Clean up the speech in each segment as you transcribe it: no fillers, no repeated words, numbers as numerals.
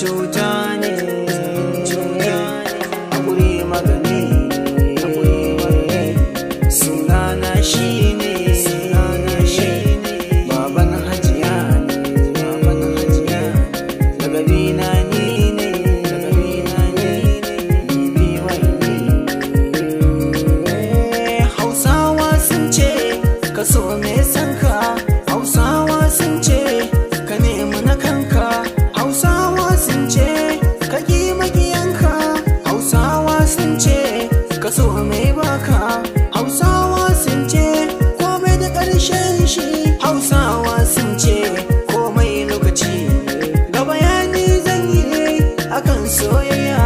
Cuta ne, hakuri magani ne. Sunana shine Baban Hajiya ne, Baban Hajiya. Lagabina ni ne, lagabina ni ne, BBY ne. Hausawa sun ce ka so mai san ka. Hausawa sun ce ka nemi na kanka. Hausawa sun ce ka ƙi maƙiyanka. Hausawa sun ce ka so mai baka. Hausawa sun ce komai da ƙarshen shi. Hausawa sun ce komai lokaci. Ga bayani zan yi akan soyayya.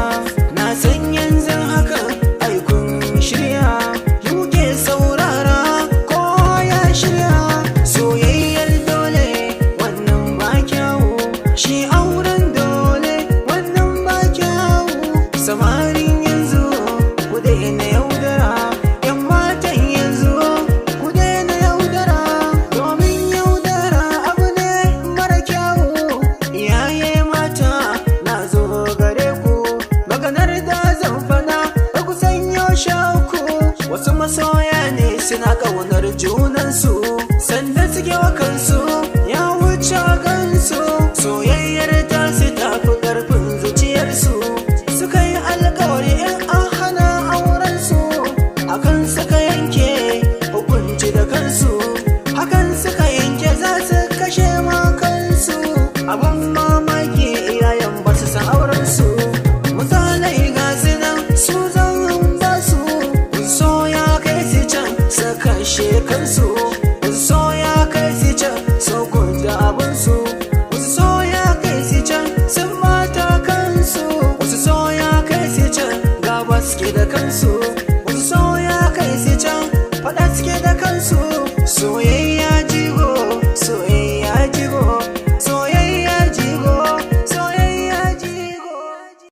Na san yanzu haka ai kun shirya. Kuke saurara ko ya shirya. Soyayyar dole wannan ba kyawu. Shi auren dole wannan ba kyawu. Samarin yanzu, ku daina yaudara. Yan matan yanzu, ku daina yaudara. Domin yaudara abu ne mara kyawu. Iyaye mata, na zo gare ku. Maganar da zan fada ba ku sanyo shauku. Wasu masoya ne suna ƙaunar junansu. Sanda suke wa kansu ya wuce gansu. Soyayyar ta su tafi ƙarfin zuciyarsu. Suka yi alkawari in an hana aurensu. Akan suka yanke hukunci da kansu. Hakan suka yanke za su kashe ma kansu. Abun mamaki, iyayen ba su san aurensu. Misalai ga su nan, su zan ba su. So ya kai su can su kashe kansu. So ya kai su can su kunta abinsu. Wasu so ya kai su can sun mata kansu. Wasu so ya kai su can gaba suke da kansu. Wasu so ya kai su can fada suke da kansu. Soyayya.